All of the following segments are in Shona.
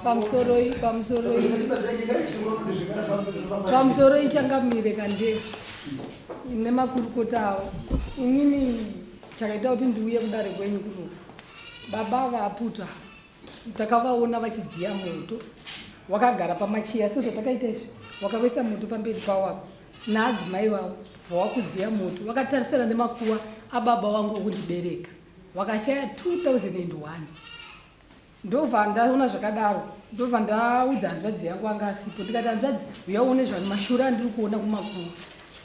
Pamusoroi, pamusoroi. Pamusoroi changamire kande nemakurukota avo. Inini chakaita kuti ndiuye kudare kwenyu kuno. Baba vaputa takavaona vachidziya moto wakagara pamachiya sezvatakaita izvi wakavesa moto pamberi pavo apo naadzimai vavo vawakudziya moto vakatarisana nemakuva ababa vangu okundibereka vakashaya 2001 Ndobva ndaona zvakadaro ndobva ndaudza hanzvadzi yangu anga asipo ndikati hanzvadzi uya uone zvani mashura andiri kuona kumakuva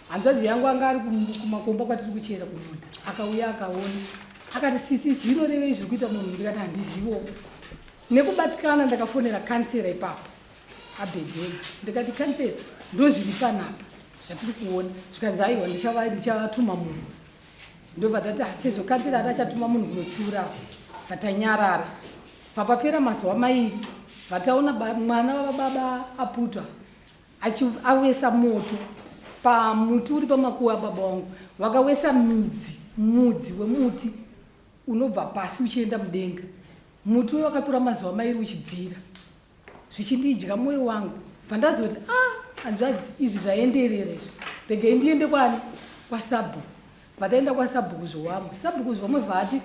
hanzvadzi yangu anga ari kumakomba kwatiri kuchera kumunda akauya akaona akati sisi zvinorevei zviri kuita munhu ndikati handizivo nekubatikana ndakafonera kansera ipapo abhedheni ndikati kansera ndozviri panapa zvatiri kuona zvikanzi aiwa ndichavatuma munhu Ndobva tati ah, sezvo kansela ati achatuma munhu kunotsiura vatanyarara. Papapera mazuva mairi vataona mwana wababa aputwa awesa moto pamuti uri pamakuva ababa wangu vakawesa midzi mudzi wemuti unobva pasi uchienda mudenga muti uyo wakatora mazuva mairi uchibvira zvichindidya moyo wangu pandazoti a ah, hanzvadzi izvi zvaenderera izvi regai ndiende kwani kwasabhuku vataenda kwasabhuku zvowamwe sabhuku zvomwe vati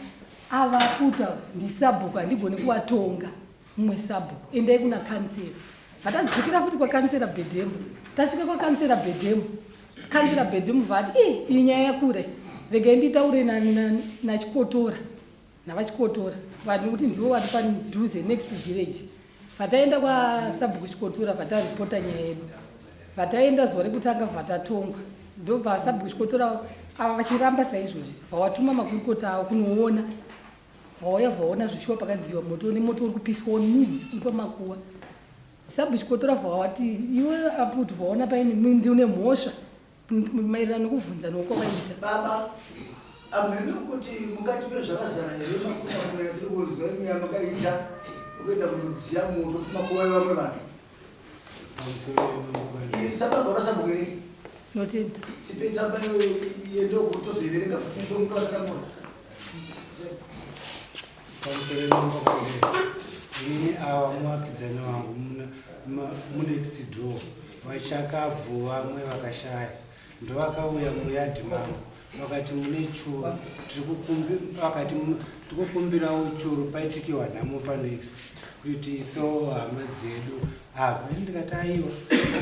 avaputa ndisabhuku handigoni kuvatonga mumwe sabhuku endai kuna kansera vatadzokera futi kwakansera bhedhemu tasvika kwakansera bhedhemu kansera bhedhemu vati i iyi nyaya yakura regai nditaure nachikotora na, na navaChikotora vanhu nekuti ndivo vari padhuze next village vataenda kwasabhuku Chikotora vataripota nyaya yedu vataenda zuva rekutanga vatatongwa ndobva sabhuku Chikotora ava vachiramba saizvozvi vawatuma makurukota avo kunoona vauya vaona zveshuwa pakadziwa moto nemoto uri kupiswa midzi uri pamakuva sabhuku Chikotora vawati iwe aputi vaona paine ndine mhosva maererano nekuvhunza nokwavaita baba amheno kuti mungatipe zvakazara here makumakuna yatiri kunzwa imi yamakaita kuenda kunodziya moto kumakuva evamwe vanhu tsamba gona sabhuku iri notenda tipe tsamba yendokutozoiverenga futi musomukasanangura Pamusoro pemakorero, inini ava muvakidzani wangu munext door vachakabvu vamwe vakashaya ndovakauya muyadhi mangu vakati mune churu vakati tikukumbirawo churu paitikiwa nhamo panext kuti tiisewo hama dzedu apa ini ndikati aiwa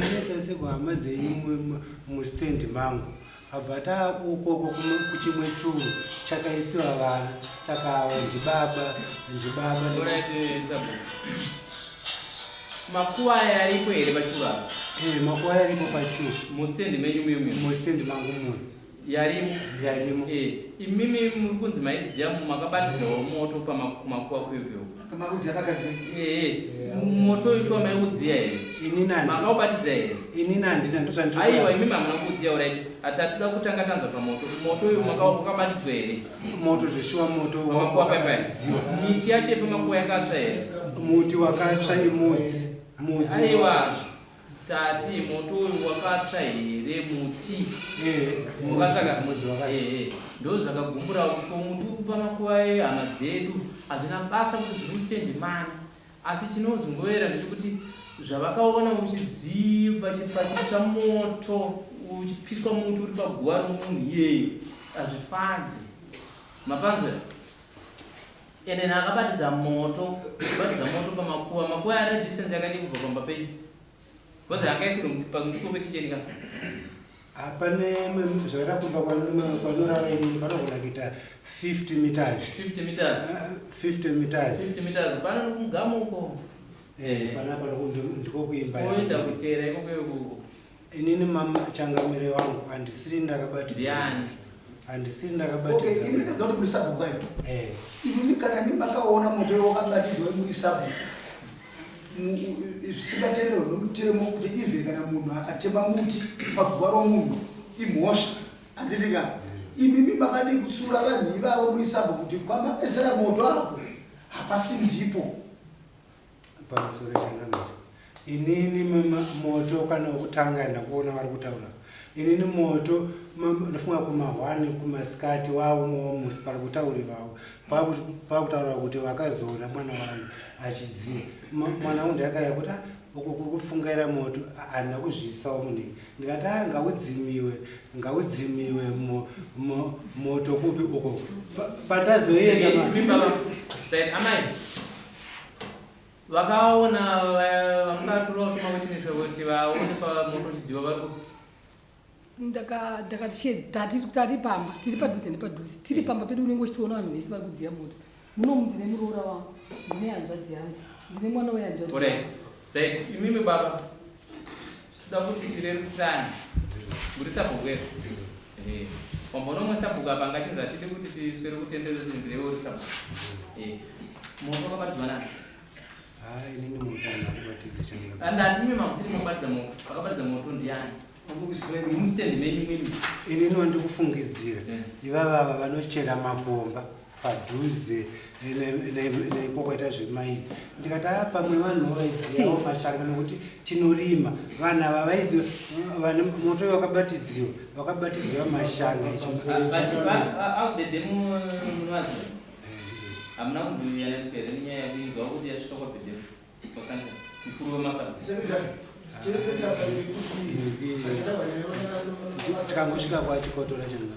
munesa seko hama dzenyu mustendi mangu Abva taa ukoko kuchimwe churu chakaisiwa vana saka ava ndibaba ndibaba Alright, eh, Sabhuku. Makuva aya aripo here pachuru apa? Eh, makuva aya aripo pachuru. Mustand menyu muyo muyo. Mustand mangu muyo. Yarimo. Yarimo. Eh, imimi muri kunzi maidziya makabatidzawo moto pamakuva kuyo kuyo. Eh, moto uyu shuwa maiudziya here? Inini handi- Makaubatidza here? Inini handina ndozvandiri Aiwa, kuramba. imimi hamuna kuudziya alright. Hatatoda kutanga tanzwa pamoto. Moto uyu wakabatidzwa here? Moto zveshuwa moto Pamakuva paya paya. wakabatidziwa. Miti yacho yepamakuva yakatsva here? Muti wakatsva imudzi. Mudzi. Aiwa. Tati moto uyu wakatsva here muti? Eh, Wakatsva mudzi wakatsva. Eh, eh. Ndozvakagumbura kuti ko muti uri pamakuva ehama dzedu hazvina basa kuti zviri mustendi mani asi chinozongoera ndechekuti zvavakaona uchidzii pachitsva moto uchipiswa muti uri paguva romunhu iyeyo hazvifadzi mapanzwa Ende akabatidza moto, kubatidza moto pamakuva. Makuva ane distance yakadii kubva pamba penyu? Because angaisirwe pamusuwo pekicheni ka. Hapane zvakaita kumba kwanorara inini panogona kuita 50 meters. 50 meters. 50 meters. 50 meters. Pano kumugamu uko. Eh, panapa ndiko kuimba. Oenda kutera ikoko ikoko. Inini mama changamire wangu handisiri ndakabatidza. Ndiani? Handisiri ndakabatidza. Okay, ini ndinoda kuti muri sabhuku kai. Eh. Imimi kana imi makaona moto wakabatidzwa muri sabhuku. Zvisingatenderwe nomutemo kuti even kana munhu akatema muti paguva romunhu imhosva. Handiti ka? Imimi makadii kutsiura vanhu ivavo muri sabhuku kuti kwamapesera moto apo hapasi ndipo. Pamusoro changamire. Inini moto kana wekutanga ndakuona vari kutaura. Inini moto Ndofunga kumahwani kumasikati waumwewo musi pari kutauriwawo pakutaura kuti vakazoona mwana wangu achidziya mwana wangu ndakaya kuti ah, uku kuri kufungaira moto handina kuzviisawo munei ndikati a ah, ngaudzimiwe ngaudzimiwe moto kupi uko pandazoenda amai vakaona vamukatorawo semawitness kuti vaone pamoto uchidziwa vari ndakati tari pamba tiri padhuze nepadhuze tiri pamba pedu unenge uchitoona vanhu vese vari kudziya moto munomu ndine muroora wangu ndine hanzvadzi yangu ndine mwana wehanzvadzi right imimi baba toda kuti tirerutsirane muri sabhuku here eh, wamboona umwe sabhuku apa angachinzi hatidi kuti tiswere kutendereza kuti ndirewo uri sabhuku eh, moto wakabatidzwa nani inini moto handina kubatidza changa andati imi mamusiri makubatidza moto akabatidza moto ndiani Mustendi menyu mwimi. Inini wandikufungidzira ivavava vanochera makomba padhuze nekokwaita zvemaini ndikati a pamwe vanhu vaidziyawo mashanga nokuti tinorima vanhu ava vaidzi vane moto wakabatidziwa vakabatidziwa mashanga Abede munovaziva hamuna kumboyananiswa here nenyaya yekuinzwa kuti yasvika kwabhedhero Vakanzi mukuru wemasabhuku. Tikangosvika kwachikotora changa.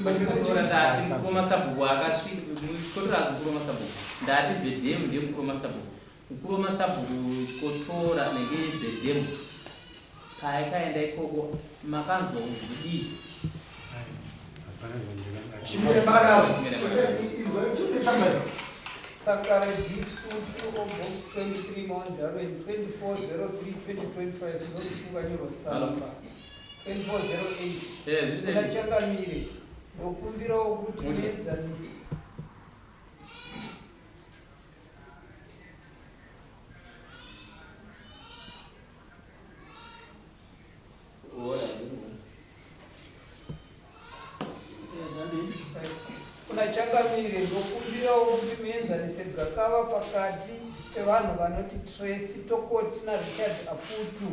Pachikotora ndati mukuru wemasabhuku akasvika chikotora asi mukuru wemasabhuku ndati bhedhemu ndiye mukuru wemasabhuku mukuru wemasabhuku chikotora nenge bhedhemu paakaenda ikoko makanzwa kuti kudii Sakare Disco PO Box 23 Mount Darwin 2403 2025 ndokufunganyorwa tsamba 2408 kuna Changamire ndokumbirawo kuti muenzanise Kuna Changamire, ndokumbirawo kuti muenzanise gakava pakati pevanhu vanoti Tracy Tokoti naRichard Aputu.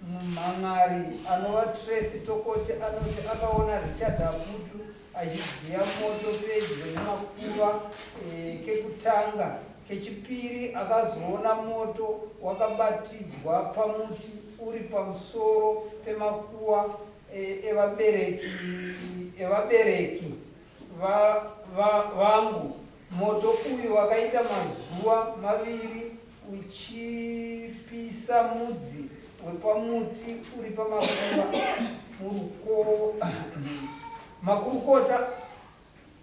Mumhan'ari anova Tracy Tokoti anoti akaona Richard Aputu achidziya moto pedyo nemakuva e, kekutanga. Kechipiri akazoona moto wakabatidzwa pamuti uri pamusoro pemakuva e, evabereki evabereki vangu va, moto uyu wakaita mazuva maviri uchipisa mudzi wepamuti uri pamakuva muruko makurukota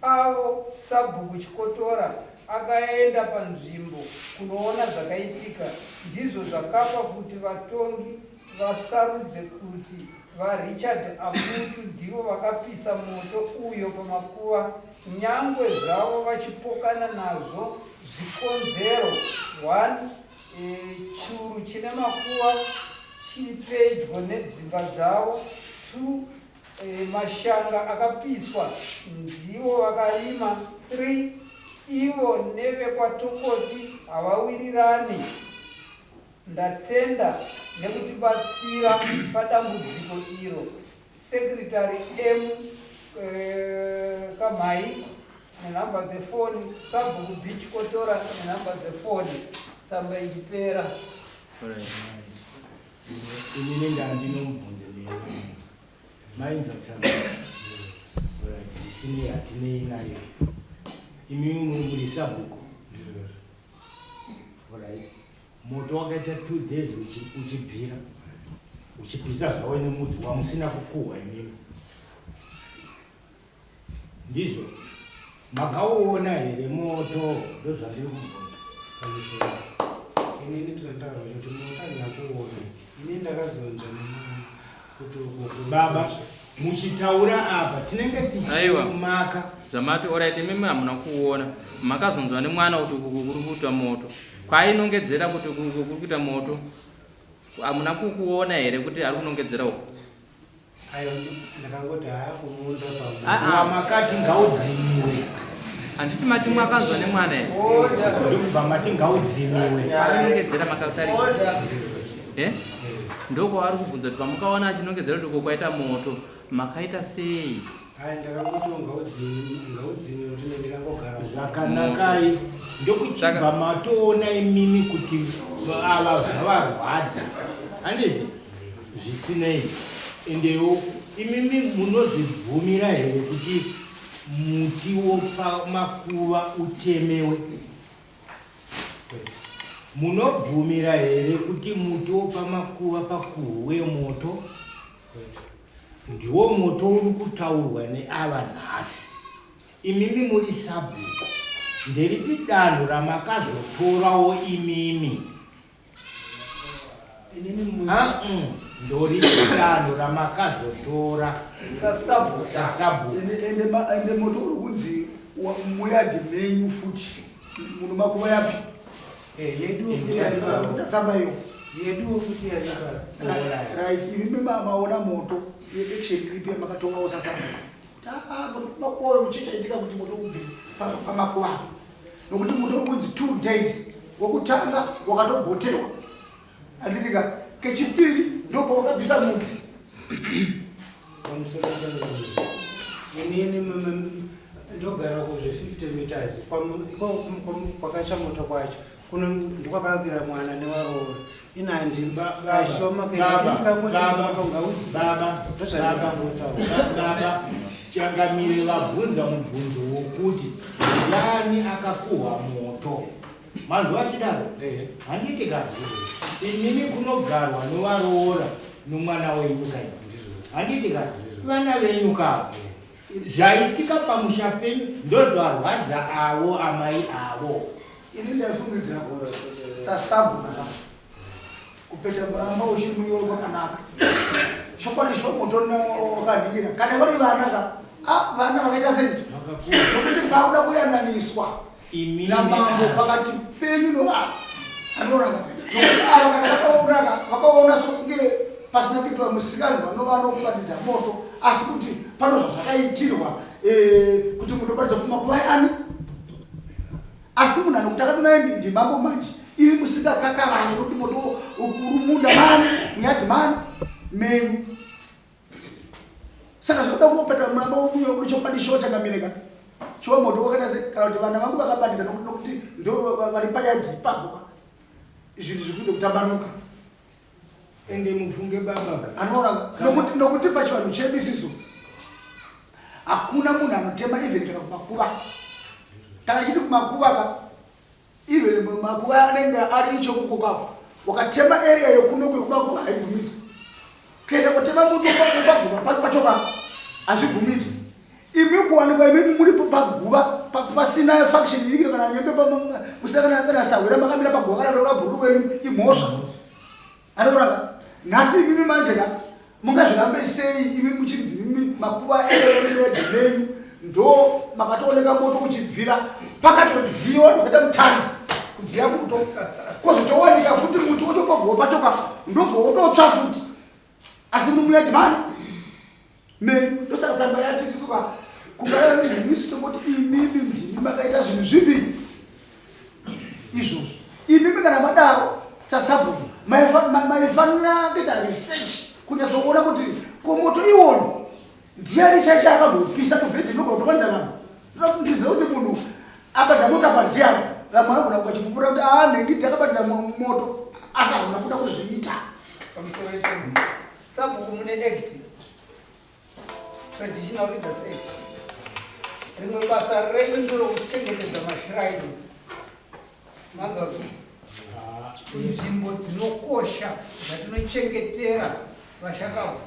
avo sabhuku Chikotora akaenda panzvimbo kunoona zvakaitika ndizvo zvakapa kuti vatongi vasarudze kuti VaRichard Amutu ndivo vakapisa moto uyo pamakuva nyangwe zvavo vachipokana nazvo zvikonzero 1 e, churu chine makuva chiri pedyo nedzimba dzavo 2 e, mashanga akapiswa ndivo vakarima 3 ivo nevekwatokoti havawirirani Ndatenda nekutibatsira padambudziko iro. Secretary M eh, Kamhai nenhamba dzefoni, Sabhuku B Chikotora nenhamba dzefoni. Tsamba ichipera. Inini ndandinomubvunzo nemi mainzwa tsamba right zvisinei hatinei nayo imimi muri sabhuku right Moto wakaita 2 days uchibvira uchipisa zvawo nemudzi wamusina kukuhwa imimi ndizvo makauona here moto ndozvandiri kubvunza inini ndinotaura kuti moto handina kuona ini ndakazonzwa nemwana kuti uko baba Muchitaura apa tinenge tichikumaka. Zvamati orit imimi hamuna kuona makazonzwa nemwana kuti uku kuri kuita moto kwaainongedzera kuti uku kuri kuita moto hamuna kukuona here kuti ari kunongedzera uku Aiwa ndakangoti haa kumunda ah, ah. Makati ngaudzimiwe. Handiti mati mwakanzwa nemwana here? Ndikubva mati ngaudzimiwe. Ainongedzera makatarisa. Eh? Ndokwavari kubvunza kuti pamukaona achinongedzera kuti uko kwaita moto makaita sei? Hai, ndakangoti ngaudzime, ngaudzime kuti ndikangogara. Zvakanakai, ndokuchibva matoona imimi kuti ava zvavarwadza, handiti? Zvisinei, endewo imimi munozvibvumira here kuti muti wopamakuva utemewe? Munobvumira here kuti muti wopamakuva pakuhwe moto? Ndiwo moto uri kutaurwa neava nhasi. Imimi muri sabhuku, nderipi danho ramakazotorawo imimi? Ndoripi danho ramakazotora sasabhuku? Sasabhuku. Ende moto uri kunzi muyadhi menyu futi muno makuva yapi? Yeduwo futi yaripa. Tsamba iyo. Yeduwo futi yaripa. Right, imimi maona moto, action iripi yamakatorawo sasabhuku? Makuva chichaitika kuti moto ubve pamakuva apo, nokuti moto uri kunzi 2 days wokutanga wakatogotewa, handitika? Kechipiri ndopawakabvisa mudzi. Pamusoro changu, inini ndogara kuzve 50 meters kwakatsva moto kwacho kuno, ndikwakavakira mwana nevaroora. Inandi kashoma kuendangoti moto ngaudzima, ndozvandikangotaura. Baba changamire, vabvunza mubvunzo wokuti ndiani akakuhwa moto. Manzwa achidaro, handiti ka? Imimi kunogarwa novaroora nomwana wenyu kai, handiti ka? Vana venyu ka, zvaitika pamusha penyu ndozvarwadza avo amai avo. Ini ndaifungidzira sasabhuku kupeta muramba uchimunyoro kwakanaka. Chokwadi sho moto wakaningira kana vari vana ka, vana vakaita sei, nokuti vakuda kuyananiswa namambo pakati penyu novana, anoraka, nokuti ava kana vakaonaka vakaona sokunge pasina kuitwa musikanzi vanova nokubatidza moto, asi kuti pano zvazvakaitirwa kuti munhu obatidza kumakuva ani, asi munhu anokuti akadonai ndimambo manje imi musingakakavari, nokuti moto uri munda mani, muyadhi mani menyu. Saka zvinoda kungopeta muramba womuyo kuti chokwadi sho changamireka chiwa moto wakaita se, kana kuti vana vangu vakabatidza, nokuti ndo vari payadhi ipapo ka, zvinhu zvikuite kutambanuka. Ende mufunge baba. Anoona nokuti pachivanhu chedu isisu hakuna munhu anotema, even kana kumakuva. Kana chiti kumakuva ka, even makuva anenge ari icho kukokako, wakatema area yokuno kwekumakuva haibvumidzwi. Kuenda kutema muti paguva pacho ka hazvibvumidzwi. Imi kuwanikwa imimi muri paguva pasina function irikiro, kana nyembe musina, kana sahwira makamira paguva, kana rora bhuru wenyu, imhosva. Anoona nhasi imimi manje ka, mungazvirambe sei imi muchinzi imimi makuva eredhi menyu ndo makatooneka moto uchibvira, pakatodziwa nokuita mutanzi kudziya moto, kwozotowanika futi muti wotopaguva pacho ka, ndobva wototsva futi, asi mumuyadhi mani menyu? Ndosaka tsamba yati isusu ka kugara misi tongoti imimi ndimi makaita zvinhu zvipi izvozvo. Imimi kana madaro sasabhuku maifanira kuita research kunyatsoona kuti ko moto iwoyo ndiani chaicho akambopisa kuvhedhi nogona kutokanidza vanhu. Ndizive kuti munhu abatidza moto apa ndiani. Vamwe vanogona kukachipupura kuti a nhengi ndakabatidza moto, asi hamuna kuda kuzviita. Pamusoro itembo, sabhuku, mune act, Traditional Leaders Act. Rimwe basa renyu nderokuchengetedza mashrines, manzwa? Nzvimbo dzinokosha dzatinochengetera vashakabvu.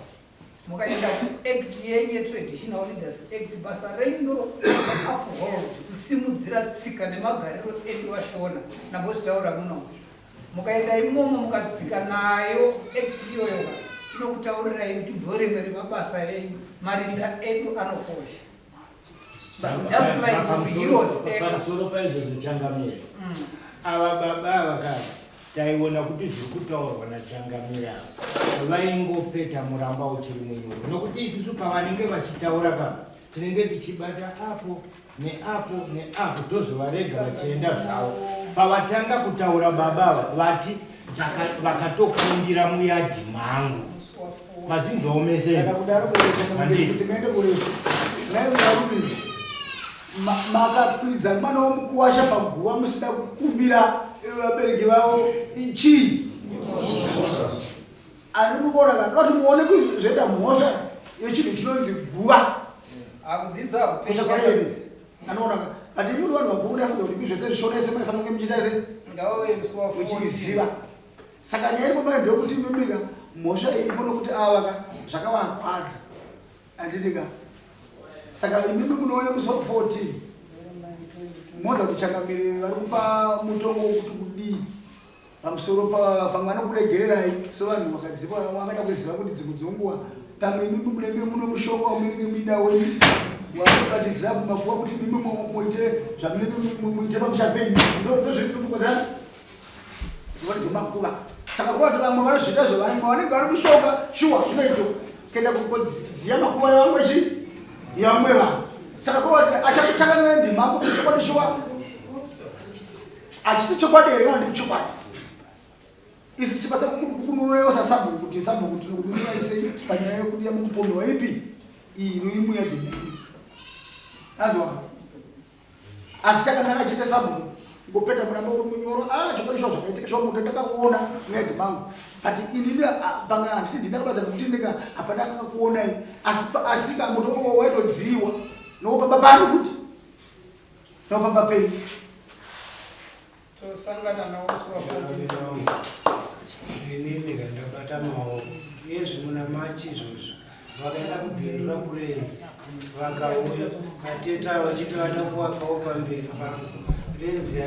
Mukaenda kuact yenyu yeTraditional Leaders Act, basa renyu ndoro uphold, kusimudzira tsika nemagariro edu vaShona. Ndambozvitaura muno. Mukaenda imomo mukadzika nayo act iyoyo, inokutaurirai kuti ndorimwe remabasa enyu. Marinda edu anokosha, just like Heroes Acre. Pamusoro paizvozvo changamire, ava baba ava kava taiona kuti zviri kutaurwa nachangamire ava vaingopeta muramba uchiri munyoro, nokuti isusu pavanenge vachitaura ka tinenge tichibata apo neapo neapo, tozovarega vachienda zvavo. Pavatanga kutaura baba ava vati Vakatokumbira muyadhi mangu. Mazinzwawo mese. Kana kudaro Handiti. tingaende kurefu. Nhai varume, makakwidza mwana womukuwasha paguva musina kukumbira vabereki vavo chii? Andinoona kana kuti muone kuti zvoita mhosva yechinhu chinonzi guva. Akudzidza hakuperi. Kuchakwareni. Anoona ka. But imuri vanhu vakuru ndafunga kuti zvese zvishona ese maifanira kunge muchiita se Ngauye musi wa 14. muchiiziva. Saka nyaya iripo mai ndeyekuti imimika mhosva iripo nokuti ava ka zvakavarwadza. Handiti ka. Saka imimi munouya musi wa 14. Moda kuti changamire vari kupa mutongo wekuti kudii pamusoro pamwe anokuregererai sevanhu vakadzipa vangada kuziva kuti dzimwe dzenguva pamwe imimi munenge muno mushonga wamunenge muinawo imi wamunobatidzira kumakuva kuti imimi muite zvamunenge muite pamusha penyu. Ndozviri dzani dzemakuva. Saka kuva kuti vamwe vanozviita zvevanhu vanenge vari mushonga shuwa zvinoitwa kuenda kudziya makuva yevamwe chi yevamwe vanhu. Saka kuva kuti achakutanga nendima kuti chokwadi shuwa hachisi chokwadi here kana ndechokwadi. Isi tichibasa kukunurewo sasabhuku kuti sabhuku tinokununura isei panyaya yekuti yamukupomerwa ipi iyi inoimuya dhimeni. Anzwa? Asi chakanaka chete sabhuku ngopeta muramba uri munyoro. Chokwadi shuwa zvakaitika shuwa muto ndakaona muyadhi mangu. But inini pamwe handisi ndinakabatsa nekuti ndika hapana akakakuonai. Asi moto uwo waitodziiwa nokupamba pano futi. Nokupamba penyu. Tosangana nawo musi wa 14. Changamire wangu, inini kandabata maoko iye zvino namachi izvozvo vakaenda kubhindura kurenzi vakauya ateta vachiti vada kuvakawo pamberi pangu renzi ya.